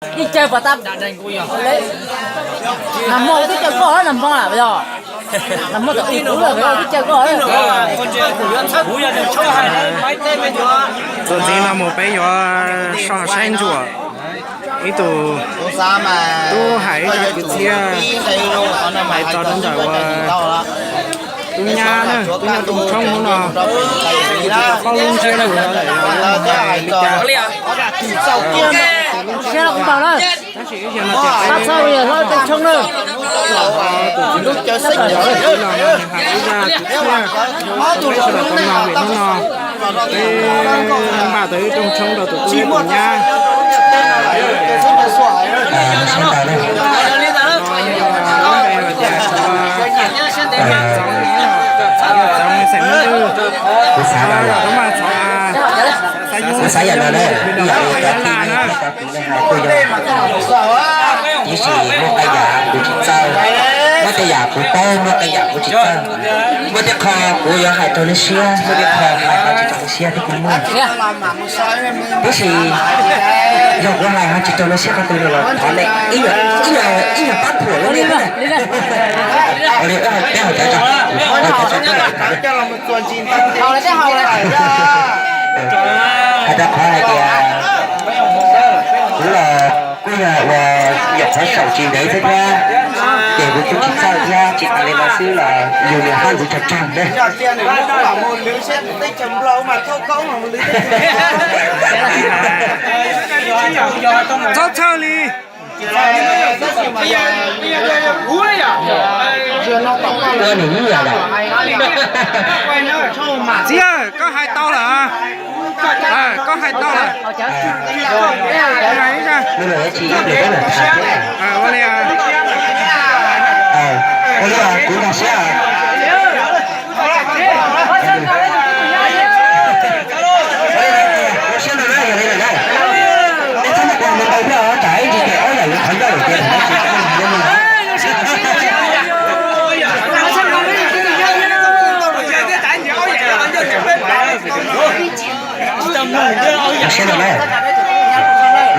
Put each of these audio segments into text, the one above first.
Ib caw pas tab, nag hmo twb caw koj, nag hmo yog, nag hmo tam ub kuv lawm, twb caw koj. Txuas ntxiv no mus peb yuav so saib ntsuam ib tug tub hais ib zaj kwv txhiaj hais txog rau ntawm uas tub nyab na, tub nyab rooj tshoob hnub no, tsis tau paub lub ntsiab lus li cas. Tab sis ib zaug no ces peb yuav hais tus txiv lub caij no nws hais ib zaj kwv txhiaj rau sawv daws tau mloog vim hnub no peb npaj tau ib rooj tshoob rau tus tub thiab tus nyab. Lub npe hais tias Txoov Xeem Hmoob Ntwg, kuv xav, kuv xav yam no na, ib yam li cov tij neej tsa cov kwv neej hais kuj yog, tiam sis muaj qee yam kuv tsis txawj, muaj tej yam kuv paub, muaj qee yam kuv tsis txawj, muaj tej qho kuv yuav hais rau nej siab, muaj tej qho hais ho tsis rau nej siab thiab kuj muaj. Tiam sis yog kuv hais ho tsis rau nej siab qhov twg los thov nej ib nyuag, ib nyuag pab phuam rau nej thiab. Ua li peb haus cawv tso, haus cawv tso. Hais rau qhov hais tias kuv los kuj yog uas nyuam qhuav saum tsis ntev xwb thiab, ces kuv kuj tsis txawj thiab, tsis tas li no xwb los yus niam hab ntxwv tsog tsog ne. Txhob txhawj li. Txiv, koj hais tau lawm. Koj hais tau lawm. Ua li, ua li, kuv nkag siab. Ua siab ntau na, yog li lawm na, nej txhob muab kuv mus ntau thiab os, tsam ib ntsis ces ob yam li qhov ncauj lawm ces. Ua siab ntau na, ua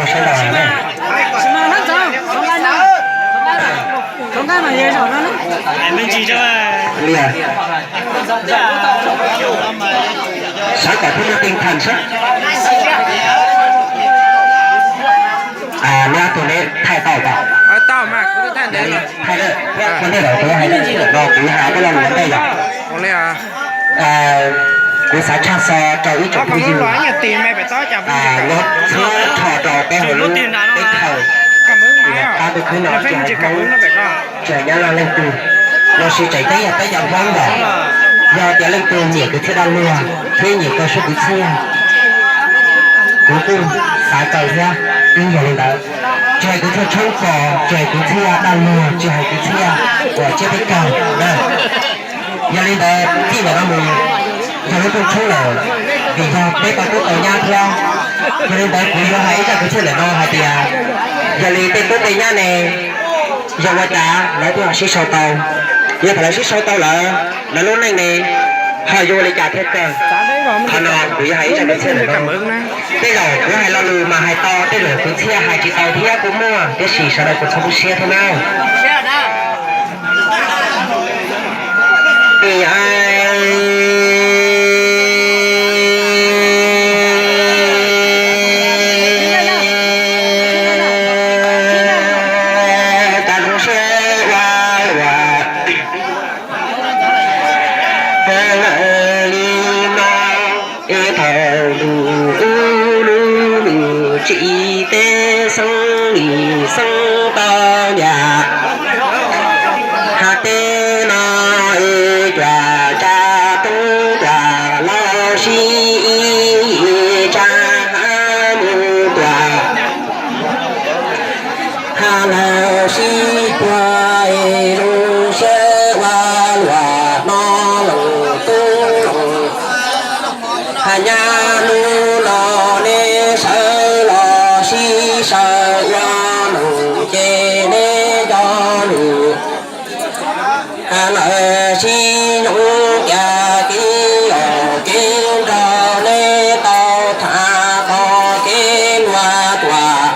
siab ntau na. Li, sawv kom peb muaj teej thaij seb. Neb ob tug neb thaij tau pom? Thaij, kuv thaij lawm, kuv hais no kuv hais tej lo lus ntej yom. Kuv xav tshaj xov rau ib tsoom phooj ywg, nyob txhua rho rau peb hauv lub teb chaws, qab ntuj khwb no tsis hais Hmoob, tsis hais Nyab Laj leej twg, los sis tseem ceeb yog peb cov Hmoob ntawd, yog tias leej twg nyiam kwv txhiaj dab luag thiab nyiam kawg suab kwv txhiaj, kuv kuj xav kaw thiab. Yog li ntawd, tsis hais kwv txhiaj tshoob kos, tsis hais kwv txhiaj dab luag, tsis hais kwv txhiaj uas tsiab peb caug na. Yog li ntawd txij ntawm no mus yog lub rooj tshoob lawm, vim yog peb tau tub tau nyab thiab. Yog li ntawd kuv yuav hais ib zaj kwv txhiaj ntawm no hais tias, yog li tej tub tej nyab ne, yog ua cas lawv thiaj ho sib sau tau? Yog thaum lawv sib sau tau lawm, lawv lub neej ne ho yuav ua li cas thiaj kawg? Qhov no kuv yuav hais ib zaj kwv txhiaj ntawm no. Tej zaum kuv hais lo lus mas hais tau, tej zaum kwv txhiaj hais tsis tau thiab kuj muaj, tiam sis sawv daws kuj txhob tu siab thiab nawb. Thaum lub, lub, lub tsis teb xeeb li xeeb tau nyam, hais tej no es cua tsa tub cua los sib ib tsa mus cua, hais lawv sib puag es zoo siab ua luaj no los tub los. Hais nyab hnub no neb sawv los sib sawv ua neej ces neb cov lus, hais lawv sib nyob tias kev yog kev nrog neb tau tham qhov kev luag tuaj.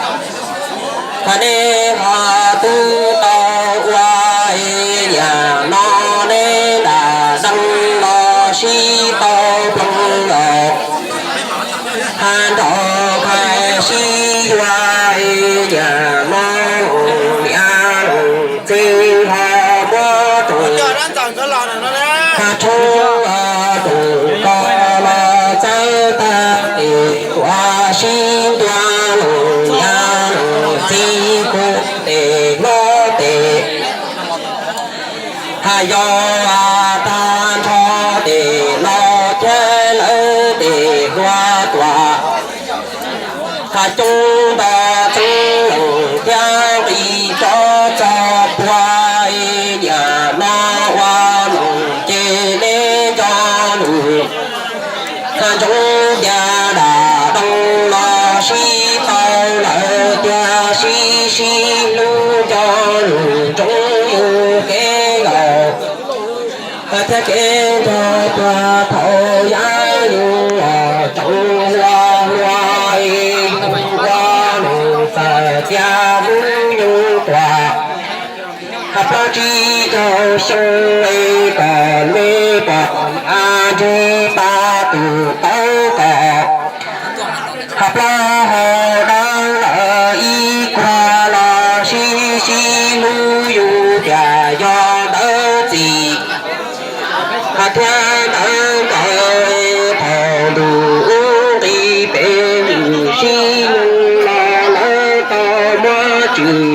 Neb ho twb tau ua es yam no neb nram zeej los sib tau ploog los, hab nrog khaws sib yuav es yam no niam txiv ho muab tus kha tshoob tus ko los txawb tag es ua sib ntua los niam txiv kuj tes hlob tes Has yog tag nrho tes no thiab lawv tes hlua tuam, has coob nto txeeb lees thiab nqis rov txog puag es yam no ua lees ces neb cov lus has ntsoov tias dam doo los sib tau lawm tiag, sib sib hlub cov lus ntsoov yus kev laus thiab kev nrog puag thaum yav yus tseem hlua hlua es ua lus txawm tias hnub nyoog tuam has plaub tsib caug xyoo es kom neb pom niam ntsig pab tus tau kom has plaub hau dawb lawm ib kuag los sib sib hlub yus tias yog ntawd txim has thiab ntawd nkaus thaum ntuj ub nqis pem nws sib hlub los lawv tau muab tswm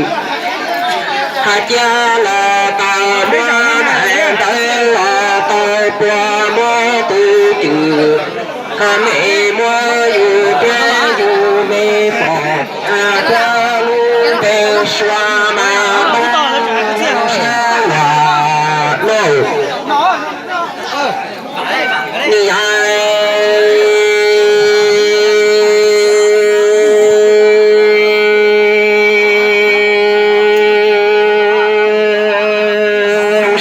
has cia los tau muab daim ntawv los tau puag muab tus cwm has mej muab yus thiab yus mej pom has thiab lub npe sua mas muab siab los lauj. Ni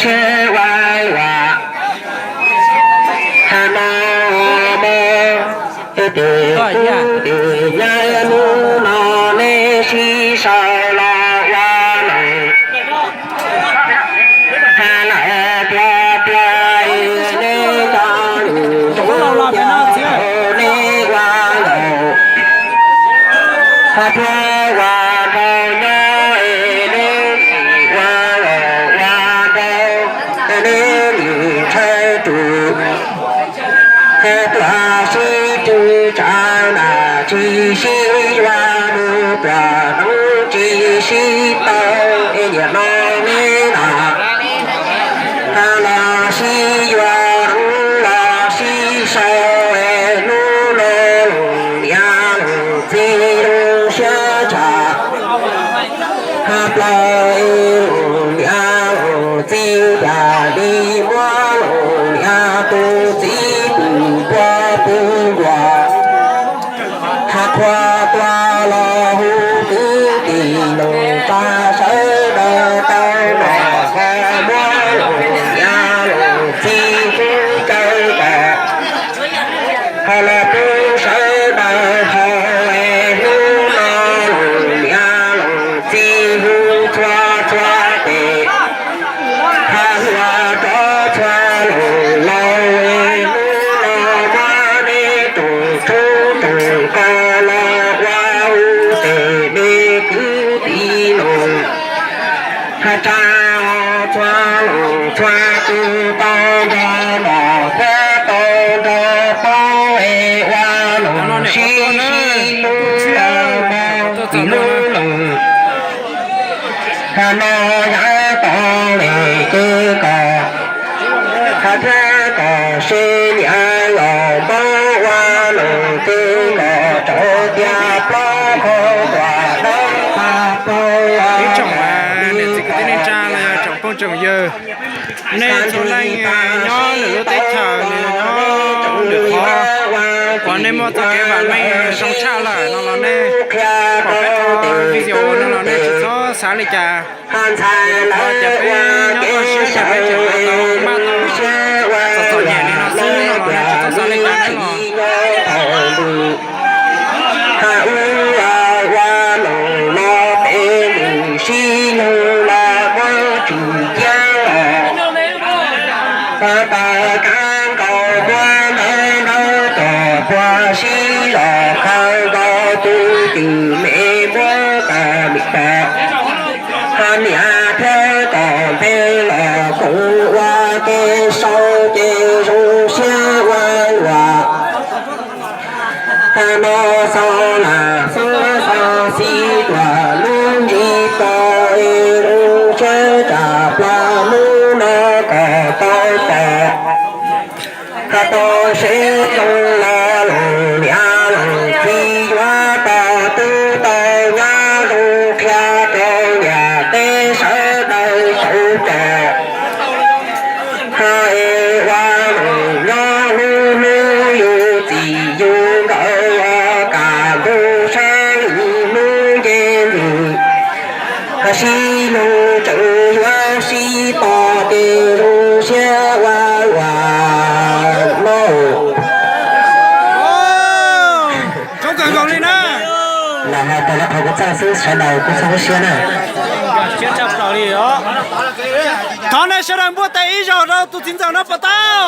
siab ua luam has no mog, tes kub tes nyab hnub no neb sib sau los ua lawm. Has lawm tias tias neb cov lus ntsoov tias neb ua laus has thiab ua rau nyob es neb ua laus ua rau neb lwm ntshaw tus Hais tias sib tw tsav nram tsis sib yuav mus tuam neeb tsis sib tau es niam no neb na. Has los sib yuav los sib sau es hnub no niam txiv zoo siab tshaj. Has plaws niam txiv cas li muab niam tus txiv pw puag pw nkuas. Has qhua tua los hu kwv tij neej tsa sawv daws tau los ho muab niam txiv hu caw kom Has los pub sawv daws haus es hnub no niam txiv hu txhua txhua tes. Has hua rov txhua laus laus es hnub no muab neb tus tub tus ko los ua hu tes me kwv tij neej tsa txhua leej txhua tus tau nrog mos thiab tau nrog paub es ua lus sib sib hlub tau mus tim lub lus. Has no yav tau li ces kom has thiab kom sib nyiam los npaum ua lus ces kom tsaus tias plaub qhov uas dawb tag plaub. Ib tsoom niam txiv kwv tij neej tsa los yog tsoom phooj tsoom ywg, nej txhua leej nyob lwm lub teb chaws, nyob lwm qhov, uas nej muaj txoj kev vam meej zoo tshaj lawm no los nej pom peb qho video no los nej tsis txhob xav li cas. Qhov tias peb nyob toj siab ces peb tseem tau npaj tau txom txom nyem li no xwb no los nej tsis txhob xav li cas nawb los. Has ua ua lus no peb Tau kab nkaus muab ntawv ntawv tuam puag sib zos, qhov nkaus tus cwm me muab tas lim tas. Ho niam thiab tom ntej los kuv ua ke sau ces zoo siab ua luam. Hmo no xaus lam xub xaus xis tuam lub ntsis pom es zoo siab tsam plaws hnub no kom tau pom. Ho tau seb zoo los loos niam loos txiv yuav tau twb tau nyob zoo qhia rau niam teb sawv daws tau pom. Ho es ua loos nyob hlub hlub yus txiv yus nkawm, ua kam ntug sab hnub nce ntws. Ho sib hlub tseem yuav sib pom ces zoo siab ua luam no. Los hais tau qhov kuv txawj xwb, sawv daws kuj txhob siab na. Thov nej sawv daws npuaj tes ib zaug rau tus txiv ntxawm no puas tau?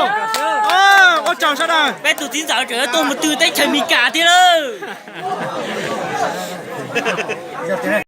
Ua tsaug sawv daws. Peb tus txiv ntxawm tseem tuaj mus twg teb chaws Meskas thiab lawm.